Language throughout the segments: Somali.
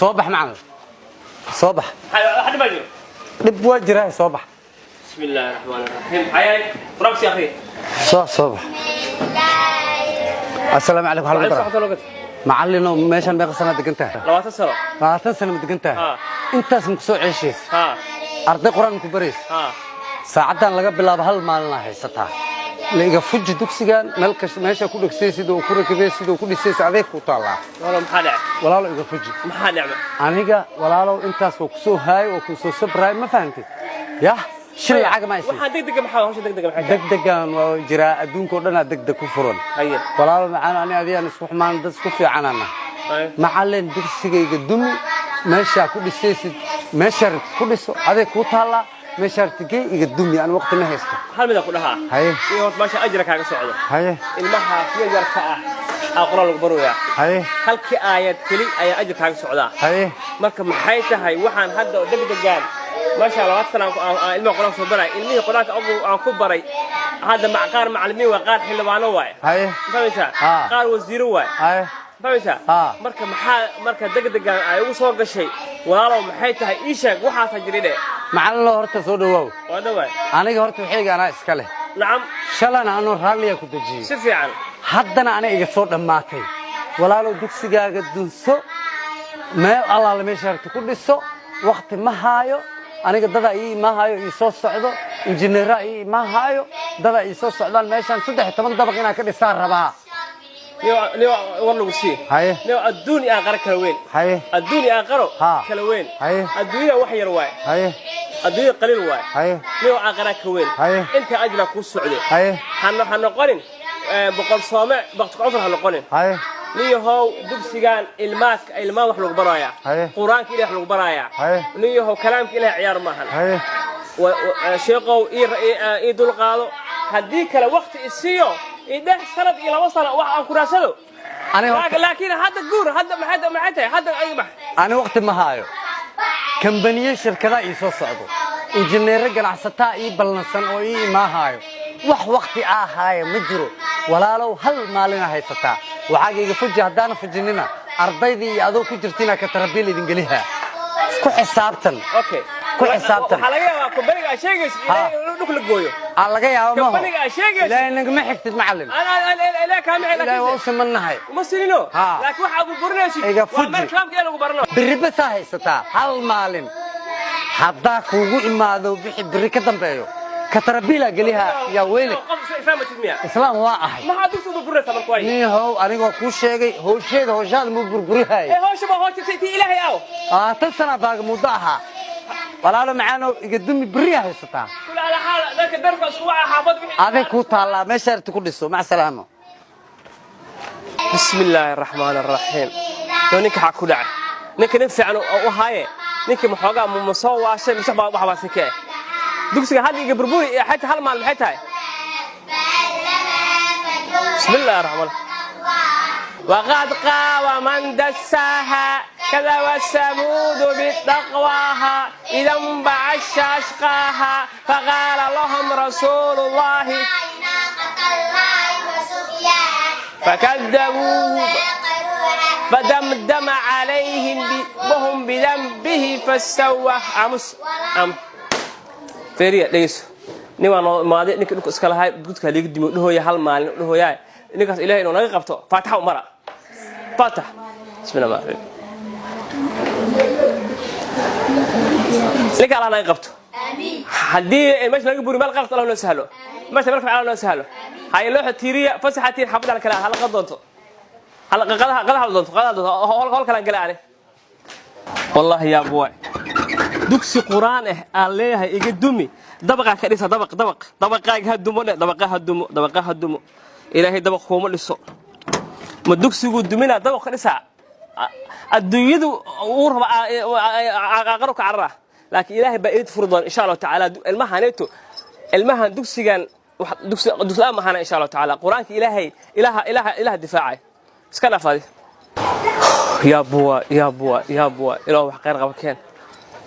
Soo bax, macallin, soo bax. Wax dhibaa jiro? Dhib waa jiraa, soo bax. بسم الله الرحمن الرحيم. Xayay quraanka si akhri. Soo bax. Assalaamu calaykum. Waxaa lagu daraa, macallinow, meeshaan meeqa sanaa degan tahay? 20 sano. 20 sano ma degan tahay? Ha. Intaas ma kusoo ceeshays? Ha. Arday qur-aan ma ku barays? Ha. Saacaddan laga bilaabo hal maalinaa haysataa. La iga fuji dugsigan. Meel kasta meesha ku dhegsaysid oo ku rakibay, oo ku dhisaysid, adeeg ku taallaa. Walaalo, maxaa dhacay? Walaalo, iga fuji. Maxaa dhacay? Aniga, walaalow, intaas waa kusoo haayay, waa kusoo sabraay, ma fahantid? Yah, shil lacag ma haysid. Waxaan degdega maxaa? Hawsha degdega maxay tahay? Degdegan waa jiraa, adduunka oo dhanaa degdeg ku furan. Haye. Walaalo macaan, ani adiyaan isku xumaan, dad isku fiicanana. Haye. Macallin, dugsigayga dumi, meeshaa ku dhisaysid, meeshaa rabtid ku dhiso, adeeg kuu taallaa. Meeshaa rabtid gey, iga dumi, aan waqti ma haysto. Hal mid aan ku dhahaa. Haye. Iyo horta meesha ajira kaaga socdo. Haye. Ilmaha yarka ah aa quraan lagu baroyaa. Haye. Halkii aayad keli ayaa ajir kaaga socdaa. Haye. Marka maxay tahay waxaan hadda oo degdegaan? Meesha 20 sano aan ilmaha qur-aanka soo baray, ilmihii qur-aanka aan ku baray hadda qaar macallimiin waa, qaar xildhibaano waay. Haye. Ma fahmaysaa? Ha. Qaar wasiiro waay. Haye. Ma fahmaysaa? Ha. Marka maxaa marka degdegaan ay ugu soo gashay, walaalow? Maxay tahay? Ii sheeg waxaasaa jiray dhe. Macallin, horta soo dhawaaw. Waa dhawaay. Aniga horta waxayga anaa iska leh. Nacam. Shalana anoo raalliyaa ku dejiyey. Si fiican. Haddana ana iga soo dhammaatay. Walaalow, dugsigaaga dunso, meel allaale meesha rabta ku dhiso. Wakti ma haayo aniga. Dadaa ii ima haayo, ii soo socdo, injineeraa ii ima haayo, dadaa ii soo socdaan. Meeshaan 13 dabaq inaan ka dhisaan rabaa. Niyo, war lagu sii. Haye. Niyo, adduun iyo aakhiro kala weyn. Haye. Adduun iyo aakhiro Ha. kala weyn. Haye. Adduunyada wax yar waay. Haye. Adduunyada qaliil waay. Haye. Niyo, aakhira ka weyn. Haye. Inta ajra kuu socdo. Haye. Ha noqonin boqol soome bakti cufur ha noqonin. Haye. Niyahow, dugsigan ilmaadka ilmaha wax lagu barayaa. Haye. Qur-aanka Ilaah wax lagu barayaa. Haye. Niyahow, kalaamka Ilaah ciyaar maahan. Haye. Sheekow, ii dulqaado. Haddii kale wakti isiiyo, idheh sanad iyo 2 sano wax aan ku raadsado. Aniga horta- Laakiin hadda guur hadda maxay tahay hadda ay bax? Ani waqti ma haayo. Kambaniye, shirkadaa ii soo socdo, injineero, ganacsataa ii ballansan oo ii imaahaayo. Wax waqti aa haaya ma jiro. Walaalow, hal maalina haysataa. Waxaaga iga fuji. Haddaana fujinina, ardaydii iyo adoo ku jirtina ka tarabiil idin gelihaa. Ku xisaabtan. Okay. Ku xisaabtan. Waxaa laga yaabaa kambaniga aad sheegaysid Ha. Ilaahay inuu dhulka la gooyo. Aa laga yaaba maho. Kambaniga aad sheegaysid. Ilaahay nagama xigtid, macallin. Ana Ilaahay kaama xig. Ilaahay waa u simannahay. Uma sinino. Ha. Laakiin waxaa burburinaysid Iga waa fuji. meel kalaamka Ilaahay lagu barano. Berri basaa haysataa, hal maalin. Haddaa kuugu imaado bixi berri ka dambeeyo, katarabiila geliha yaa weyne. Qof islaam ma miya? Islaam waa ahay. Maxaa dugsi burburinaysaa marka waay? Niihow, anigoo kuu sheegay howsheeda, howshaada muu burburihaaye. Ee hawsha baa hawsha tii Ilaahay aw. 20 sana baaga muddo ahaa. Walaalo macaanow, iga dumi, berriyaa haysataa. Kula ala xaal dadka darka isku waca xaafad wixii. Aday kuu taallaa, meesha arti ku dhiso. Mac salaamo. بسم الله الرحمن الرحيم. لو ninka xaq ku dhacay, ninka nin fiican u haaye, ninka maxoogaa ma soo waashay mise wax baa sikee dugsiga hadda iga burburi xataa hal maalin maxay tahay? بسم الله الرحمن. وقد خاب من دساها، كذبت ثمود بطغواها، إذ انبعث أشقاها، فقال لهم رسول الله فكذبوه فدمدم عليهم وهم بذنبه فسوى. aamus am feeriya, dhegeyso. Nin waa noo imaaday, ninka dhulka iska lahay gudka liiga dimo dhahooya, hal maalin dhahooyaa. Ninkaas Ilahay inuu naga qabto. Faataxa u mara, faatax. Bismillah rahmaan rahiim. Ninka Allah naga qabto. Haddii meesha laga buri meel qalad, Allah noo sahlo. Meesha marka Allah noo sahlo. Haye, looxa tiiriya fasaxa tiir xafadan kale hala qad doonto, hala qadaha qadaha doonto, qadaha doonto, hol kale gala. Ani wallahi yaa buwaay, dugsi quraan ah aan leeyahay iga dumi, dabaqaa ka dhisa, dabaq, dabaq, dabaqaaga ha dumo dhe, dabaqa ha dumo, dabaqa ha dumo. Ilaahay dabaq kuuma dhiso. Ma dugsiguu duminaa dabaq ka dhisaa? Adduunyadu uu raba aqaro ka carara, laakiin Ilaahay baa iid furi doona, insha Allahu tacaala. Ilmahaneeto, ilmahan dugsigan dugsi dugsi la'aan mahana, insha Allahu tacaala. Qur-aanka Ilaahay, Ilaaha, Ilaaha, Ilaaha difaacay. Iska dhaafaadi. Yaa buwa, yaa buwa, yaa buwa, Ilaah wax khayr qaba keen.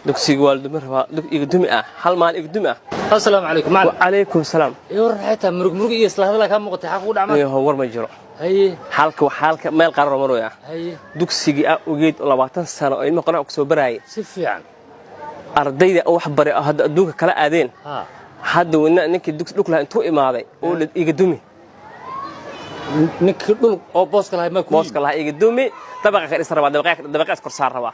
Dugsiga waa la dumi rabaa, iga dumi ah, hal maalin iga dumi ah. Asalaamu calaykum, macalin. Wacalaykum salaam. Iyo war, xitaa murug murug iyo isla hadalaa kaa muuqatay. Xaq ugu dhacma? Iyo war ma jiro. Haye. Xaalka xaalka meel qarar marooya. Haye. Dugsigii aa ogeyd oo 20 sano oo ilmaha quraan ku soo baraayay. Si fiican. Ardayda oo wax baray oo hadda adduunka kala aadeen. Hadda wana ninkii dugsi dhulka lahaa intuu imaaday oo la iga dumi. Ninkii dhul oo booska lahay maa ku Booska lahaa iga dumi, dabaqa ka dhisa rabaa, dabaqa is korsaar rabaa.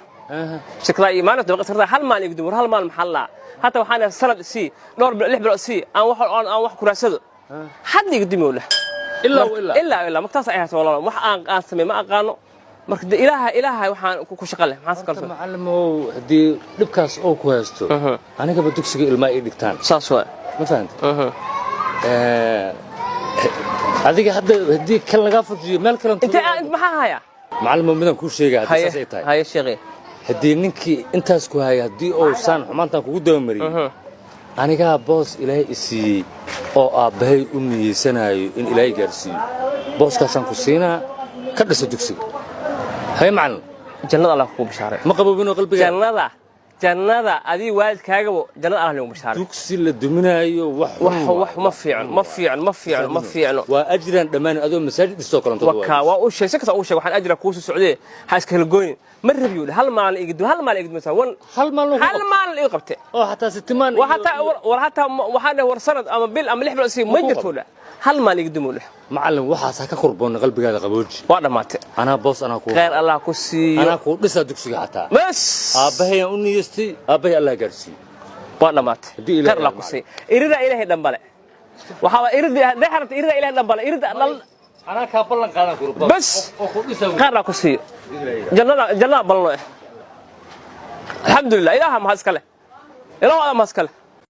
Shirkada imaanay dabaqa is korsaar, hal maalin iga dumi. War hal maalin maxaa laa? Hata waxaan dhahay sanad sii, dhowr bilo, 6 bilood sii, aan wax aan wax kuraadsado. Hadda iga dumi oo leh. Ilaa ilaa. Ilaa ilaa markaas ay hayso walaalo, wax aan sameey ma aqaano. Marka de ilaaha waxaan ku shaqo leh maxaan Horta kalso. Macallimow, haddii dhibkaas oo ku haysto, anigaba dugsiga ilmaa ii dhigtaan. Saas waa. Ma fahanta? Adiga hadda haddii kan lagaa fujiyo meel kale Intee maxaa haya? Macallimow, midaan kuu sheegaya haddii saas ay tahay. Haye sheekhi. Haddii ninkii intaas ku hayay, haddii uu saan xumaantan kugu dabamariyey, anigaa boos Ilaahay i siiyey oo aabbahay u niyeysanayo in Ilaahay gaarsiiyo, booskaasaan ku siinaa, ka dhisa dugsiga. Haye macallin. Jannada Allah kugu bishaaray. Ma qaboobinoo qalbiga? Jannada adii waalidkaagabo jannada Allah lagu bishaaray. Dugsi la duminaayo wax wax wax ma fiicno, ma fiicno, ma fiicno, ma fiicno. Waa ajiraan dhammaan adoo masaajid dhistoo kalento. Waka waa u sheeg, si kasta u sheeg, waxaan ajira kuu soo socdee, ha iska kala goynin. Ma rabiyo hal maalin iga hal maalin iga dumisa wan. Hal maalin? Hal maalin iga qabte. Oo xataa sitimaan? Wa hataa war hataa waxaan dhahay war sanad ama bil ama 6 bilood sii ma ku jirto dheh, hal maalin iga dumo dheh. Macallin, waxaas ha ka korboonna, qalbigaada qabooji. Waa dhammaatay. Anaa boos anaa kuu Khayr Allah ku siiyo. Anaa kuu dhisaa dugsiga xataa. Bas. Aabbahayaan u niyeystay, aabbahay Allah gaarsiiyo. Waa dhammaatay. Haddii Ilaahay Khayr Allah ku siiyo. Irida Ilaahay dhambale waxaa waa irida hadday xarabta, irida Ilaahay dhambale, irida dhal. Anaa kaa ballan qaadan kuro. Bas. Oo kuu dhisaa. Khayr Allah ku siiyo, jannada ballo eh. Alxamdulilah, Ilaaha mahad iska leh, Ilaahu adaa mahad iska leh.